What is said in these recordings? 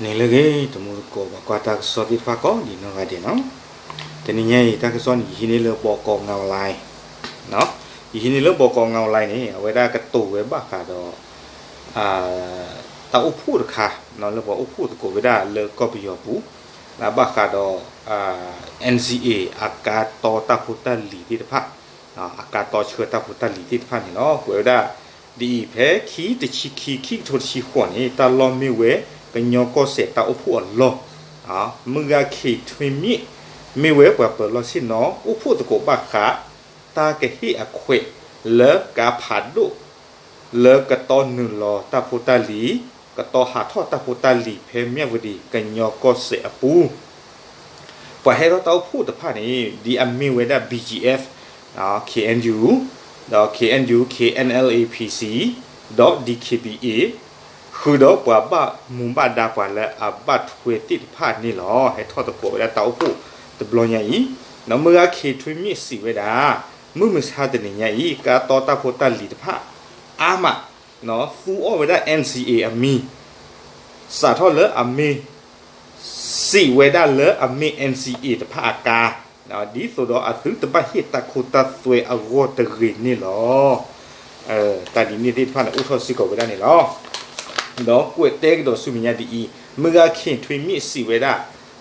န့ၣ်လၢအဂ့ၤ တမူတကိး ပှၤကွၢ်တၢ်ကစီၣ်သ့ၣ်တဖၣ်ကိးဒံးနီၢ်ဂၤဒဲးနီၤ, တနံၤညါအံၤ တၢ်ကစီၣ်န့ၣ် ယဟံးန့ၢ်လၢ ဘီကီး ငဝ်းလၢ်, ယဟံးန့ၢ်လၢ ဘီကီး ငဝ်းလၢ် န့ၣ် အဝဲဒၣ်ကတိၤဝဲဘၣ်ဃးဒီး တၢ်အိၣ်ဖှိၣ်တခါ လၢပှၤအိၣ်ဖှိၣ်သကိးဝဲဒၣ်လၢကီၢ်ပယီၤပူၤ ဘၣ်ဃးဒီး NCA အကါတီတၢ်ဖိတၢ်လံၤသ့ၣ်တဖၣ်, အကါတီဆှၢတၢ်ဖိတၢ်လံၤသ့ၣ်တဖၣ်န့ၣ်လီၤ. ကွဲးဝဲဒၣ်ဒ်အံၤ ဖဲခံတဆံခံ ခံကထိတဆံဃိးန့ၣ် တၢ်လီၢ်မ့ၢ်ဝဲ ကညီကီၢ်စဲၣ်တၢ်အိၣ်ဖှိၣ်အလီၢ်, မုၢ်ဂၤ ခ့ၣ်ထွ့မ့ၣ် မ့ၢ်ဝဲပှၤပၢၤလီၢ်ဆ့ၣ်နီၤ အိၣ်ဖှိၣ်သကိးဘၣ်ဃး တၢ်ကဟ့ၣ်အခွဲးလၢကါဖးဒိၣ် လၢကတီနုာ်လီၤတၢ်ဖိတၢ်လံၤ, ကတီဟးထီၣ်တၢ်ဖိတၢ်လံၤဖဲမၠၣ်ဝတံၤ ကညီကီၢ်စဲၣ်အပူၤ ပှၤဟဲထီၣ်တၢ်အိၣ်ဖှိၣ်တဖၣ်န့ၣ် ဒ်အမ့ၢ်ဝဲဒၣ် BGF, KNU, ဒီး KNU, KNLA-PC, ဒီး DKBA ဃုာ်ဒီးပှၤဘၣ်မူဘၣ်ဒါပှၤလၢအဘၣ်ထွဲသ့ၣ်တဖၣ်န့ၣ်လီၤ. ဟဲထီၣ်သကိးဝဲဒၣ်တၢ်အိၣ်ဖှိၣ်တဘျီညါအံၤ, ဒီးမုၢ်ဂၤ ခ့ၣ်ထွ့မ့ၣ် စံးဝဲဒၣ် မုၢ်မဆါတနံၤညါအံၤ ကါတီတၢ်ဖိတၢ်လံၤတဖၣ် အါမး သူအီၣ်ဝဲဒၣ် NCA အမံၤ စးထီၣ်လၢအမ့ၢ် စံးဝဲဒၣ်လၢအမ့ၢ် NCA တဖၣ်အကါ, ဒ်သိးဒီးအသုတဘၣ်ဟ့ၣ်တၢ်ခိတၢ်သွဲအဂီၢ်တဂ့ၤန့ၣ်လီၤ. တၢ်ဒ်န့ၣ်သ့ၣ်တဖၣ်န့ၣ် အိၣ်ထီၣ်စ့ၢ်ကီးဝဲဒၣ်န့ၣ်လီၤ. ဒီးကွဲးတဲကဒီးဆူမဲာ်ညါဒ်အံၤ, မုၢ်ဂၤ ခ့ၣ်ထွ့မ့ၣ် စံးဝဲဒၣ်,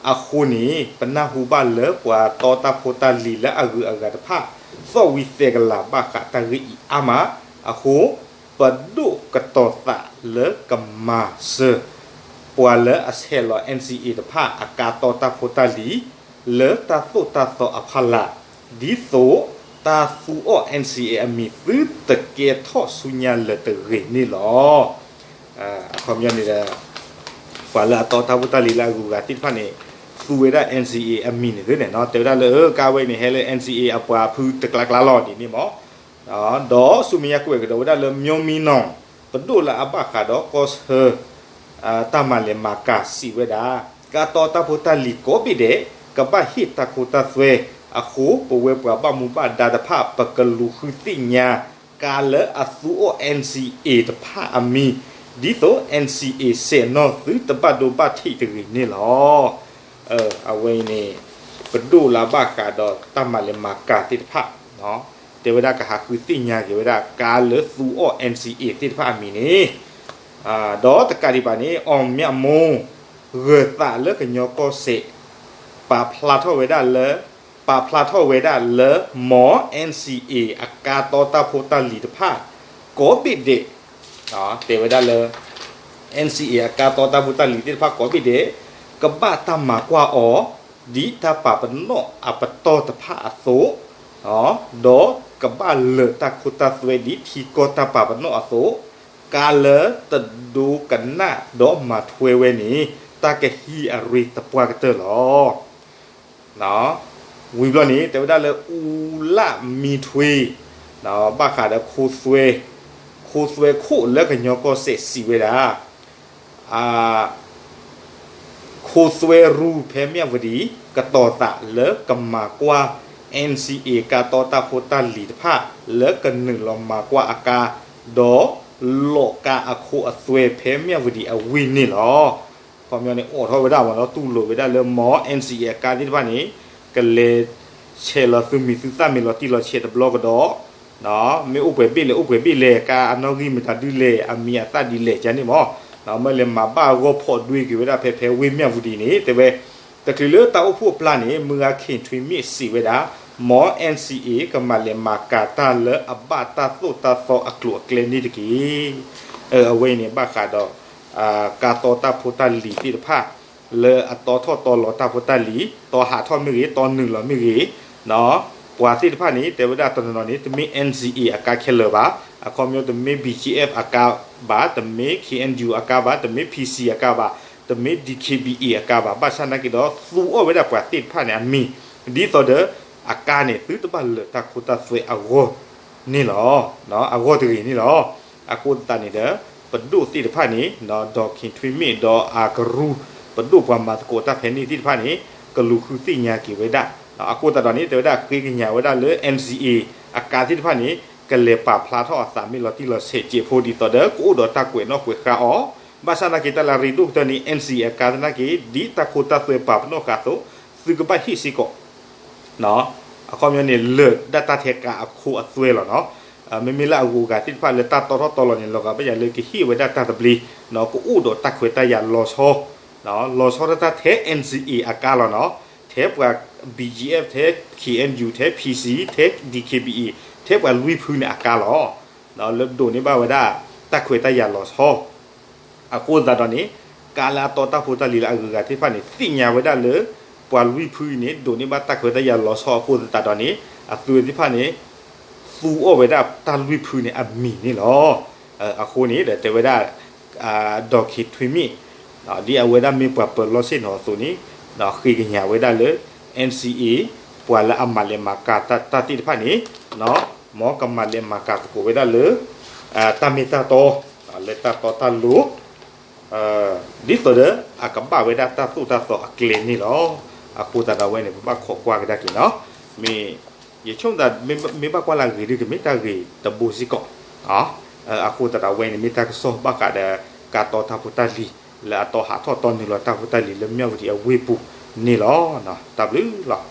အဃိန့ၣ် ပနၢ်ဟူဘၣ်လၢပှၤတီတၢ်ဖိတၢ်လံၤလၢအဂုၤအဂၤတဖၣ် သီၣ်ဝံၤသဲးကလၤဘၣ်ဃးတၢ်ဂ့ၢ်အံၤအါမး, အဃိ ပဒိၣ်ကတီၤသးလၢကမၤစၢၤ ပှၤလၢအဆဲးလီၤ NCA တဖၣ်အကါတီတၢ်ဖိတၢ်လံၤ လၢတၢ်သိၣ်တၢ်သီအဖီလာ်, ဒ်သိးတၢ်သူအီၣ် NCA အမံၤသုတကဲထီၣ်ဆူညါလၢၤတဂ့ၤန့ၣ်လီၤ. အခီပညီန့ၣ်ဒီး ပှၤလၢအတီတၢ်ဖိတၢ်လံၤလၢအဂုၤအဂၤသ့ၣ်တဖၣ်န့ၣ် သူဝဲဒၣ် NCA အမံၤန့ၣ်သ့န့ၣ် တဲဝဲဒၣ်လၢ ကါဝဲအံၤန့ၣ် ဟဲလၢ NCA အပှၤဖုတကျါကျါလီၤဒ်န့ၣ်မး ဒီးဆူမဲာ်ညါကွဲးကဒီးဝဲဒၣ်လၢ မျိုးမင်းအောင် ပဒိၣ်လၢအဘၣ်ဃးဒီးကီၢ်ဆၢ တၢ်မၤလဲၤမၤကၤ စံးဝဲဒၣ်, ကါတီတၢ်ဖိတၢ်လံၤကိးဘ့ၣ်ဒဲး ကဘၣ်ဟ့ၣ်တၢ်ခိတၢ်သွဲ, အဃိပဝဲပှၤဘၣ်မူဘၣ်ဒါတဖၣ် ပကလူၤဃုသ့ၣ်ညါ ကါလၢအသူအီၣ် NCA တဖၣ်အမံၤ, ဒ်သိး NCA စဲးနီၢ်သုတဘၣ်ဒိဘၣ်ထံးတဂ့ၤန့ၣ်လီၤ. အဝဲအံၤန့ၣ် ပဒိၣ်လၢအဘၣ်ဃးဒီးတၢ်မၤလဲၤမၤကၤသ့ၣ်တဖၣ် တဲဝဲဒၣ်ကဟးဃုသ့ၣ်ညါက့ၤဝဲဒၣ် ကါလၢသူအီၣ် NCA သ့ၣ်တဖၣ်အမံၤန့ၣ်, ဒီးတကးဒံးဘၣ်န့ၣ် အောင်မြတ်မိုး ဂၢၤသးလၢကညီကီၢ်စဲၣ် ပာ်ဖျါထီၣ်ဝဲဒၣ်လၢ ပာ်ဖျါထီၣ်ဝဲဒၣ်လၢ မ် NCA အကါတီတၢ်ဖိတၢ်လံၤတဖၣ် ကိးဘ့ၣ်ဒဲး တဲဝဲဒၣ်လၢ NCA အကါတီတၢ်ဖိတၢ်လံၤသ့ၣ်တဖၣ်ကိးဘ့ၣ်ဒဲး ကဘၣ်တၢ်မၤကွၢ်အီၤ ဒ်တၢ်ပာ်ပနီၣ်အပတီၢ်တဖၣ်အသိး, ဒီးကဘၣ်လၢာ်တၢ်ခိတၢ်သွဲဒ်ထံကီၢ်တၢ်ပာ်ပနီၣ်အသိး, ကါလၢတဒိကနၣ်ဒီးမၤထွဲဝဲန့ၣ် တၢ်ကဟံးအရ့သပှၢ်ကတၢၢ်လီၤ. ဝံၤဘျီန့ၣ် တဲဝဲဒၣ်လၢ ဦးလှမင်းထွေး ဘၣ်ဃးဒီး ခိသွဲခိၣ်လၢကညီကီၢ်စဲၣ် စံးဝဲဒၣ် ခိသွဲရူ ဖဲမၠၣ်ဝတံၤ ကတီၤသးလၢကမၤကွၢ် NCA ကါတီတၢ်ဖိတၢ်လံၤတဖၣ် လၢကနုာ်လီၤမၤကွၢ်အကါ ဒီးလီၤကါအခိအသွဲ ဖဲမၠၣ်ဝတံၤအဝ့ၢ်န့ၣ်လီၤ. ခီပညီန့ၣ် အိးထီၣ်ဝဲဒၣ်မ့ၢ်နီၤ တူၢ်လိာ်ဝဲဒၣ်လၢ မ် NCA အကါသ့ၣ်တဖၣ်န့ၣ် ကလဲၤဆဲးလီၤသုမံၤသုသၣ်မ့ၤလီၤတံၢ်လီၤဆဲးတဘျီကဒီး မ့ၢ်အိၣ်ပှဲၤဘ့ၣ်လဲၣ် အိၣ်ပှဲၤဘ့ၣ်လဲၣ် ကါအနီၣ်ဂံၢ်မတၤဒုလဲၣ် အမံၤအသၣ်ဒ်လဲၣ် ကန့ၣ်မ့ၢ် မ့ၢ်လဲၤမၤဘၣ်ဂီၢ်ဖီၣ်ဒွဲက့ၤဝဲဒၣ်ဖဲဖဲဝ့ၢ်မၠၣ်ဝတံၤန့ၣ် တဲဝဲ တချုးလၢတၢ်အိၣ်ဖှိၣ်အပျၢ်န့ၣ် မုၢ်ဂၤ ခ့ၣ်ထွ့မ့ၣ် စံးဝဲဒၣ် မ် NCA ကမၤလဲၤမၤကၤတၢ်လၢအဘၣ်တၢ်သိၣ်တၢ်သီအကျိၤအကျဲန့ၣ်တက့ၢ်. အဝဲအံၤန့ၣ် ဘၣ်ဃးဒီး ကါတီတၢ်ဖိတၢ်လံၤသ့ၣ်တဖၣ် လၢအတီထီၣ်တီလီၤတၢ်ဖိတၢ်လံၤ တီဟးထီၣ်မ့ၢ်ဂ့ၤ တီနုာ်လီၤမ့ၢ်ဂ့ၤ ပှၤသ့ၣ်တဖၣ်န့ၣ် တဲဝဲဒၣ်တနီၤနီၤန့ၣ် တမ့ၢ် NCA အကါခဲလၢာ်ဘၣ်, အခီပညီတမ့ၢ် BGF အကါဘၣ်, တမ့ၢ် KNU အကါဘၣ်, တမ့ၢ် PC အကါဘၣ်, တမ့ၢ် DKBA အကါဘၣ်, ဘၣ်ဆၣ်နာ်က့ဒီး သူအီၣ်ဝဲဒၣ်ပှၤသ့ၣ်တဖၣ်န့ၣ်အမံၤ ဒ်သိးဒီး အကါန့ၣ် သုတဘၣ်လၢာ်တၢ်ခိတၢ်သွဲအဂီၢ်န့ၣ်လီၤ. အဂီၢ်တဂ့ၤန့ၣ်လီၤ. အဃိသတးန့ၣ်ဒီး ပဒိၣ်သ့ၣ်တဖၣ်န့ၣ် ဒီး ခ့ၣ်ထွ့မ့ၣ် ဒီးအကရူၢ် ပဒိၣ်ပှၤမၤသကိးတၢ်ဖဲန့ၣ်သ့ၣ်တဖၣ်န့ၣ် ကလူၤဃုသ့ၣ်ညါက့ၤဝဲဒၣ်. အဃိသတးဒီးန့ၣ် တဲဝဲဒၣ်ဃ့ကညးဝဲဒၣ်လၢ NCA အကါသ့ၣ်တဖၣ်န့ၣ် ကလဲၤပာ်ဖျါထီၣ်အသးမ့ၢ်လီၤတံၢ်လီၤဆဲးစဲးဖိဒ်သိးဒီး ကအိၣ်ဒီးတၢ်ကွဲးနီၣ်ကွဲးဃါအီၤ ဘၣ်ဆၣ်သနာ်က့ တၢ်လၢအရ့ဒိၣ်ကတၢၢ်န့ၣ် NCA အကါသနာ်က့ ဒ်တၢ်ခိတၢ်သွဲပာ်ပနီၣ်ဃာ်အသိး သုကဘၣ်ဟ့ၣ်စ့ၢ်ကီး အခီပညီန့ၣ် လၢာ်ဒၣ်တၢ်ထဲကါအခိအသွဲလီၤနီၤ. မ့မ့ၢ်လၢအဂုၤအဂၤသ့ၣ်တဖၣ်လၢတၢ်တီထီၣ်တီလီၤန့ၣ် လီၤဂာ်ဘၣ်ယၤလၢကဟ့ၣ်ဝဲဒၣ်တၢ်သဘျ့ ကအိၣ်ဒီးတၢ်ခွဲးတၢ်ယာ်လီၤဆီ လီၤဆီဒၣ်တၢ်ထဲ NCA အကါလီၤနီၤ. ထဲပှၤ BGF ထဲ KNU ထဲ PC ထဲ DKBA ထဲပှၤလွံၢ်ဖုန့ၣ်အကါလီၤ. လၢဒိးန့ၢ်ဘၣ်ဝဲဒၣ် တၢ်ခွဲးတၢ်ယာ်လီၤဆီ အဃိသတးဒီးန့ၣ် ကါလၢအတီတၢ်ဖိတၢ်လံၤလၢအဂုၤအဂၤသ့ၣ်တဖၣ်န့ၣ် သ့ၣ်ညါဝဲဒၣ်လၢ ပှၤလွံၢ်ဖုအံၤန့ၣ် ဒိးန့ၢ်ဘၣ်တၢ်ခွဲးတၢ်ယာ်လီၤဆီအဃိသတးဒီးန့ၣ် အသုဝဲသ့ၣ်တဖၣ်န့ၣ် သူအီၣ်ဝဲဒၣ်တၢ်လွံၢ်ဖုန့ၣ်အမံၤန့ၣ်လီၤ. အဃိန့ၣ်ဒီးတဲဝဲဒၣ် ဒီး ခ့ထွ့မ့ၣ် ဒ်အဝဲဒၣ်မ့ၢ်ပှၤပၢၤလီၢ်ဆ့ၣ်နီၤအသိးန့ၣ် ဃ့ကညးဝဲဒၣ်လၢ NCA ပှၤလၢအမၤလဲၤမၤကၤတၢ်သ့ၣ်တဖၣ်န့ၣ် မ်ကမၤလဲၤမၤကၤသကိးဝဲဒၣ်လၢ တၢ်မ့ၢ်တၢ်တီ လၢတၢ်တီတၢ်လိၤ ဒ်သိးဒီး အကဘၣ်ဝဲဒၣ်တၢ်သိၣ်တၢ်သီအကျဲန့ၣ်လီၤ. အဃိသတးဒီးဝဲန့ၣ် ပဘၣ်ခိးကွၢ်ကဒါက့ၤနီၤ. မ့ၢ် ယဆိကမိၣ်သး မ့ၢ်ဘၣ်ကွၢ်လၢအဂ့ၤဒ်ကမ့ၢ်တၢ်ဂ့ၤတဘိစ့ၢ်ကီး. အဃိသတးဒီးဝဲန့ၣ် မ့ၢ်တၢ်ကစီၣ်ဘၣ်ဃးဒီး ကါတီတၢ်ဖိတၢ်လံၤ လၢအတီဟးထီၣ်တီနုာ်လီၤတၢ်ဖိတၢ်လံၤလၢမၠၣ်ဝတံၤအဝ့ၢ်ပူၤန့ၣ်လီၤ. တၢ်ဘျုးလီၤ.